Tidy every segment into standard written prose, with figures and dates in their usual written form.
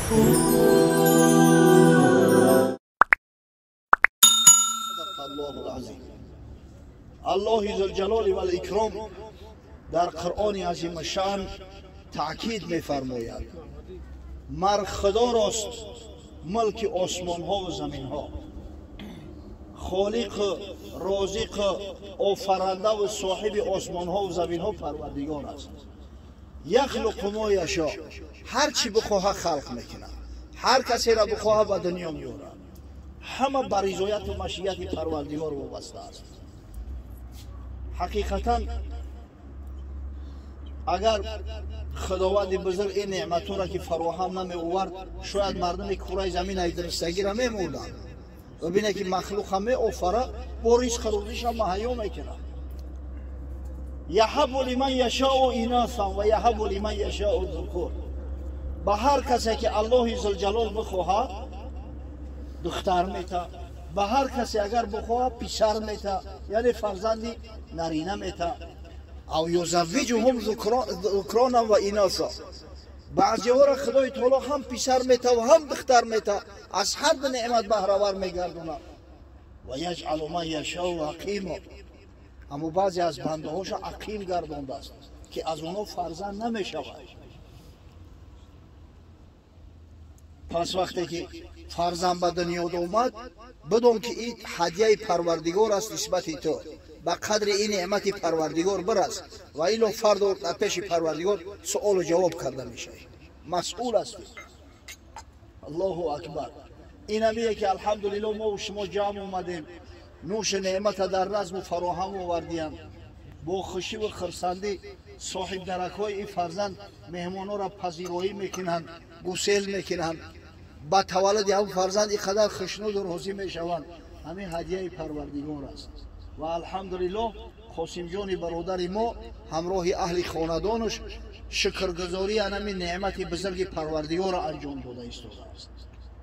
الله ذوالجلال والإکرام در قرآن عظیم شأن تأکید می‌فرماید مر خدا راست ملک آسمان ها و زمین ها، خالق، رازق، آفرنده و صاحب آسمان ها و زمین ها پروردگار است. یخلق ما یشاء، هر چی بخواهد خلق میکنه، هر کسی را بخواهد به دنیا میاره، همه بر رضایت و مشیت پروردگار وابسته است. حقیقتا اگر خداوند بزرگ این نعمت‌ها را که فراهم نمی آورد، شاید مردم کره زمین از گرسنگی را می‌مردند. ببینه که مخلوق هم می‌آفره، با رزق روزیش هم مهیا میکنه. یهب لمن یشاء اناثا و یهب لمن یشاء الذکور. به هر کسی که الله ذوالجلال بخواهد دختر میته، به هر کسی اگر بخواهد پسر میته، یعنی فرزندی نارینه میته. او یزوجهم ذکرانا و اناثا. بعضی ها را خدای تعالی هم پسر میته و هم دختر میته، از هر دو نعمت بهره ور میگردونه. و یجعل من یشاء عقیما. اما بعضی از بنده هاش عقیم گردانده است که از اونها فرزند نمیشود. پس وقتی که فرزند به دنیا آمد، بدون که این هدیه پروردگار است نسبت تو، به قدر این نعمت پروردگار برس و اینو فرد در پیش پروردگار سوال و جواب کرده میشه، مسئول است. الله اکبر. این همیه که الحمدلله ما و شما جمع اومدیم، نوش نعمت در رزم و فراهم آوردیم، با خوشی و خرسندی صاحب درک های این فرزند مهمان‌ها را پذیرایی میکنند، گسل میکنند، با تولد هم فرزند اینقدر خوشنود و راضی میشوند. همین هدیه پروردگار است. و الحمدلله قاسم جان برادر ما همراه اهل خاندانش شکرگزاری همین نعمت بزرگ پروردگار را انجام داده است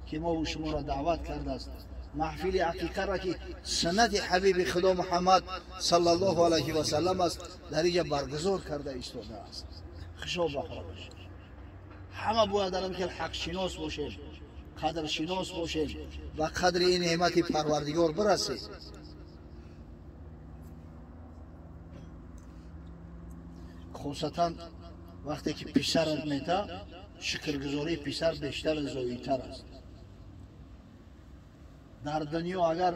که ما و شما را دعوت کرده است. محفل عقیقه را که سنت حبیب خدا محمد صلی الله علیه و سلم است در اینجا برگزار کرده ایستاده است. خوشا به حالش. همه باید در که حق شناس باشیم، قدر شناس باشیم و قدر این نعمت پروردگار برسیم. خصوصا وقتی که پسرت میته، شکرگزاری پسر بیشتر زایی‌تر است. در دنیا اگر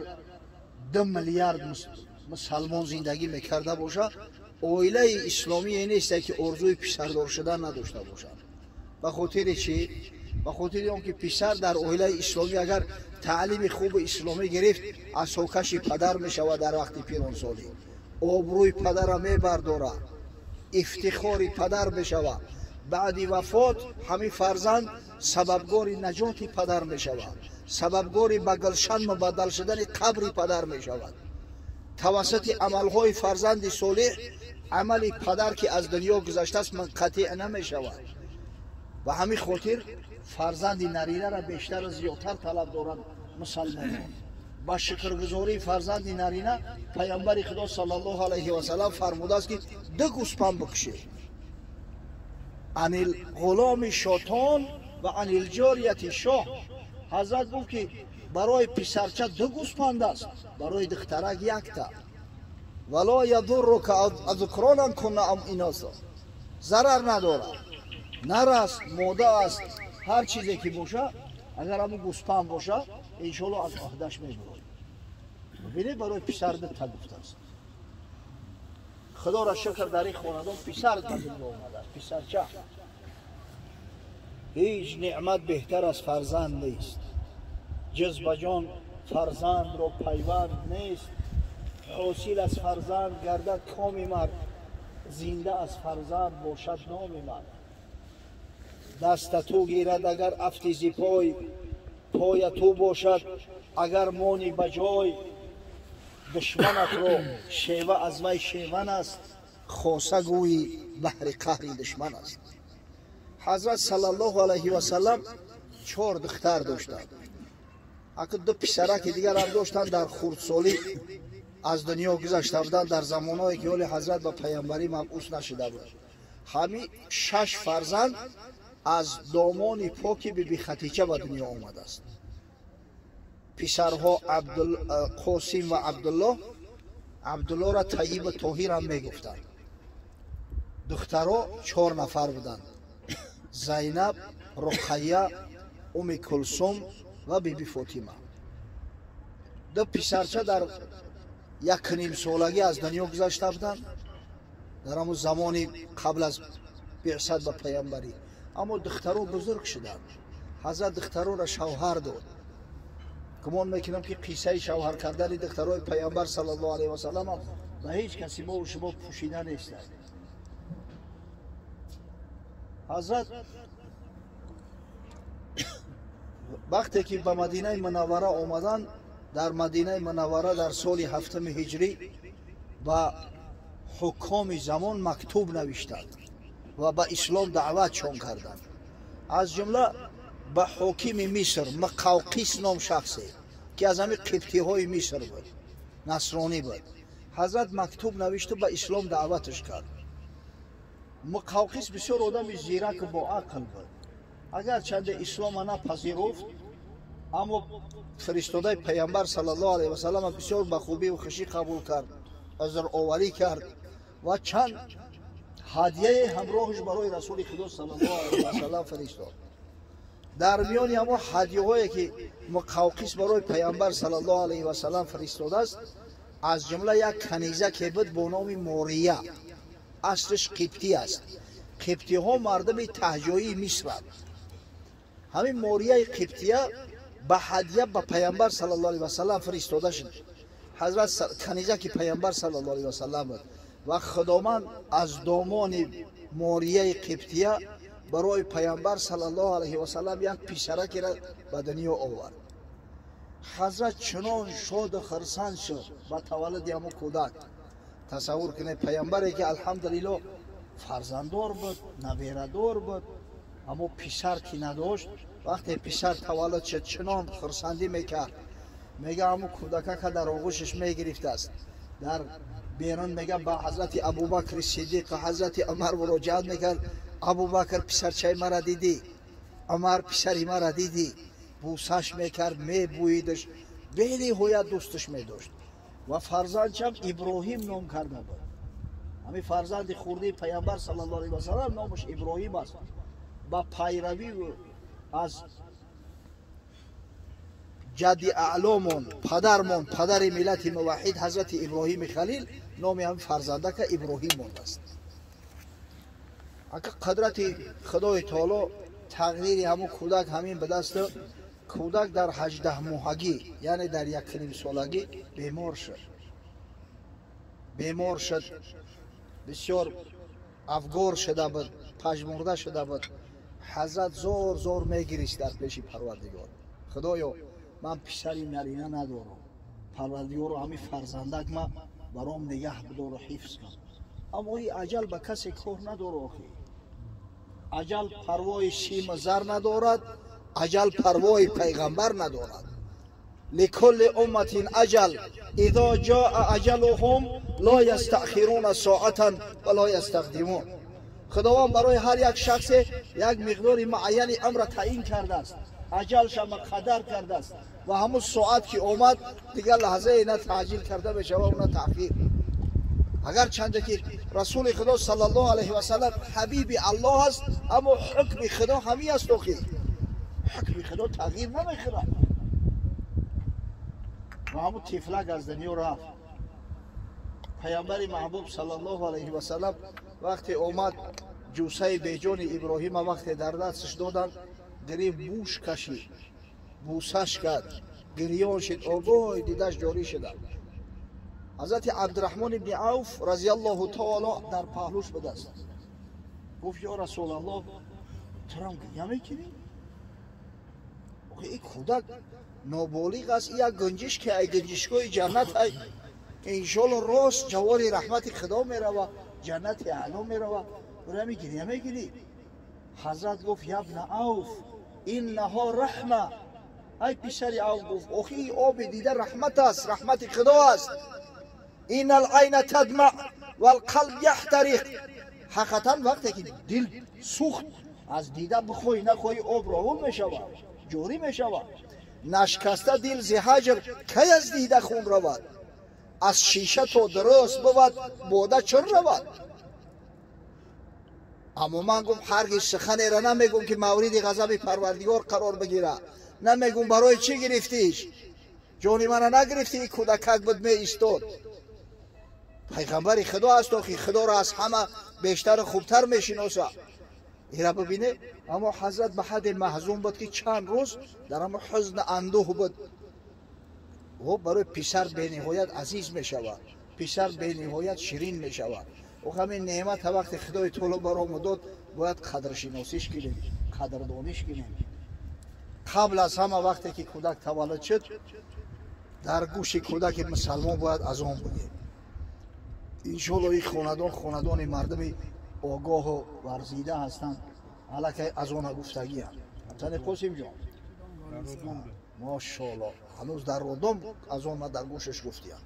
2 میلیارد مسلمان زندگی میکرده باشه، عائله اسلامی نیست که آرزوی پسردار شدن نداشته باشد. به خاطر چی؟ به خاطر آن که پسر در عائله اسلامی اگر تعلیم خوب اسلامی گرفت، از ساکش پدر میشود در وقت پیرانسالی، آبروی پدر را میبردارد، افتخار پدر میشود. بعد وفات همین فرزند سببگار نجات پدر میشود، سببگار به گلشن مبدل شدن قبر پدر میشود. توسط عملهای فرزند صالح عمل پدر که از دنیا گذشته است منقطع نمیشود. و همین خاطر فرزند نارینه را بیشتر و زیادتر طلب دارند مسلمانان. با شکرگزاری فرزند نارینه پیامبر خدا صلی الله علیه و سلم فرموده است که 2 گوسفند بکشید، عن الغلام شاتان و عن الجاریت شاه. حضرت گفت که برای پسرچه 2 گوسفند است، برای دخترک 1 تا. ولا یضرک اذکرانا کن ام اناثا، ضرر ندارد، نر است ماده است، هر چیزی که باشه اگر همون گوسفند باشه انشالله از عهدهش میبرد. ببینید برای پسر 2 تا گفته است. خدا را شکر در این خاندان پسر به دنیا آمده است، پسرچه. هیچ نعمت بهتر از فرزند نیست. جز به جان فرزند را پیوند نیست. حاصل از فرزند گردد کام مرد، زنده از فرزند باشد نام مرد. دست تو گیرد اگر افتی زی پای، پای تو باشد اگر مانی به جای. دشمنت را شیوه از وی شیون است، خاصه گویی بهر قهر دشمن است. حضرت صلی الله علیه و سلم 4 دختر داشتند. اگر 2 پسرک دیگر هم داشتند در خردسالی از دنیا گذشته بودند، در زمانهایی که حال حضرت به پیامبری مبعوث نشده بود. همین 6 فرزند Аз домони поки Биби Хатича ба дунё омадааст. Писарҳо Қосим ва Абдуллоҳ. Абдуллоҳро Тайибу Тоҳир ҳам мегуфтанд. Духтаро 4 нафар буданд: Зайнаб, Руқайя, Уми Кулсум ва Биби Фотима. Ду писарча дар 1.5 солагӣ аз дунё гузашта буданд, дар ҳамон замони қабл аз биъсат ба паямбарӣ. Аммо духтаро бузург шуданд. Ҳазрат духтароро шавҳар дод. Гумон мекунам, ки қиссаи шавҳар кардани духтарои паямбар саллаллоҳу алайҳи васаллам ба ҳеҷ каси мо шумо пӯшида нестад. Ҳазрат вақте ки ба Мадинаи Мунаввара омаданд, дар Мадинаи Мунаввара дар соли 7 ҳиҷрӣ ба ҳукоми замон мактуб навиштанд ва ба ислом даъватшон карданд. Аз ҷумла ба ҳокими Миср Муқавқис ном шахсе, ки аз ҳамин қибтиҳои Миср буд, насронӣ буд. Ҳазрат мактуб навишту ба ислом даъваташ кард. Муқавқис бисёр одами зираку боақл буд. Агарчанде ислома напазируфт, аммо фиристодаи паямбар саллаллоҳу алайҳи васаллам бисёр ба хубиву хушӣ қабул кард, узроварӣ кард ва чанд ҳадияе ҳамроҳаш барои Расули Худо саллаллоҳу алайҳи васаллам фиристод. Дар миёни ҳамон ҳадияҳое, ки Муқавқис барои паямбар саллаллоҳу алайҳи васаллам фиристодааст, аз ҷумла як канизаке буд бо номи Мория. Аслиш қибтӣ аст. Қибтиҳо мардуми таҳҷоии Мисранд. Ҳамин Морияи қибтия ба ҳадия ба паямбар саллаллоҳу алайҳи васаллам фиристода шуд. Ҳазрат канизаки паямбар саллаллоҳу алайҳи васаллам буд ва Худованд аз домони Морияи қибтия барои паямбар саллаллоҳу алайҳи васаллам як писаракеро ба дунё овард. Ҳазрат чунон шоду хурсанд шуд ба таваллуди ҳамон кӯдак. Тасаввур кунед, паямбаре ки алҳамдулиллоҳ фарзанддор буд, наберадор буд, аммо писар ки надошт, вақте писар таваллуд шуд, чунон хурсандӣ мекард. Мега, ҳамон кӯдакака дар оғӯшаш мегирифтааст. Дар берун, мега, ба ҳазрати Абубакри Сиддиқ ва ҳазрати Умар муроҷиат мекард: Абубакр, писарчаи мара дидӣ? Умар, писари мара дидӣ? Бусаш мекард, мебӯидаш, бениҳоят дӯсташ медошт. Ва фарзандчам Иброҳим ном карда буд. Ҳамин фарзанди хурдии паямбар саллаллоҳу алайҳи васаллам номаш Иброҳим аст. Ба пайравӣ аз ҷадди аъломон, падармон, падари миллати муваҳҳид ҳазрати Иброҳими Халил, номи ҳамин фарзандака Иброҳим мондааст. Ака қадрати Худои Таоло, тақдири ҳамун кӯдак ҳамин ба даст. Кӯдак дар 18 моҳагӣ, яъне дар 1.5 солагӣ бемор шуд. Бемор шуд, бисёр афгор шуда буд, пажмурда шуда буд. Ҳазрат зор зор мегирист дар пеши Парвардигор: Худоё, ман писари нарина надорам, Парвардигоро, ҳамин фарзандак ма баром нигаҳ бидору ҳифз кун. Аммо и аҷал ба касе кор надора. Охи, аҷал парвои симу зар надорад, аҷал парвои пайғамбар надорад. Ликулли умматин аҷал, изо ҷоа аҷалуҳум ло ястаъхируна соатан ва ло ястақдимун. Худованд барои ҳар як шахсе як миқдори муайяни амра таъин кардааст, аҷалша муқаддар кардааст ва ҳамун соат ки омад, дигар лаҳзае на таъҷил карда мешавад, на таъхир. Агарчанде ки Расули Худо саллаллоҳу алайҳи васаллам ҳабиби Аллоҳ аст, аммо ҳукми Худо ҳамин аст. Охи, ҳукми Худо тағйир намехӯрад. Ва ҳамун тифлак аз дунё рафт. Паямбари маҳбуб саллаллоҳу алайҳи васаллам вақте омад, ҷусаи беҷони Иброҳима вақте дар дасташ доданд, гирифт, бӯш кашид, бӯсаш кард, гирён шид, обои дидаш ҷорӣ шуда. Ҳазрати Абдураҳмон ибни Авф разиаллоҳу таоло дар паҳлӯш будааст. Гуфт: ё Расулаллоҳ, турам гиря мекунӣ? Ин кӯдак ноболиғ аст, як гунҷишке ай гунҷишкҳои ҷаннат ай, иншоалло рост ҷавори раҳмати Худо мерава, ҷаннати аъло мерава, урами гиря мегирӣ? Ҳазрат гуфт: ябна Авф, иннаҳо раҳма. Ай писари Авф, гуфт, охи, оби дида раҳмат аст, раҳмати Худо аст. Ин алайна тадма валқалб яҳтариқ. Ҳақиқатан, вақте ки дил сӯхт, Аз дида бихоҳӣ нахоҳӣ об равон мешавад, ҷорӣ мешавад. Нашкаста дил зи ҳаҷр кай аз дида хун равад, аз шиша то дуруст бувад бода чун равад. Аммо ман гуфт ҳаргиз суханеро намегум ки мавриди ғазаби Парвардигор қарор бигирад. Намегум барои чӣ гирифтиш, ҷони мана нагирифтӣ, кӯдакак буд меистод. Пайғамбари Худо аст, охи Худоро аз ҳама бештару хубтар мешиносад. Ира бибине, аммо ҳазрат ба ҳадде маҳзун буд, ки чанд рӯз дар ҳамо ҳузн андӯҳ буд. Ӯ барои писар бениҳоят азиз мешавад, писар бениҳоят ширин мешавад. Ӯ ҳамин неъмата вақте Худои таоло баромо дод, бояд қадршиносиш кунем, қадрдониш кунем. Қабл аз ҳама вақте ки кӯдак таваллуд шуд, дар гӯши кӯдаки мусалмон бояд азон бигем. Иншоалло ин хонадон хонадони мардуми огоҳу варзида ҳастанд, аллакай азона гуфтагиам. Ҳамсани Қосимҷон, мошоалло, ҳанӯз дар родом азона дар гӯшаш гуфтиям.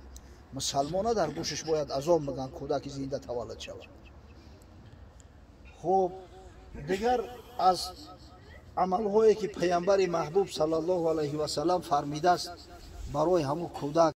Мусалмона дар гӯшаш бояд азон биган, кӯдаки зинда таваллуд шавад. Хуб, дигар аз амалҳое ки Паямбари маҳбуб саллаллоҳу алайҳи васаллам фармидааст барои ҳамун кӯдак.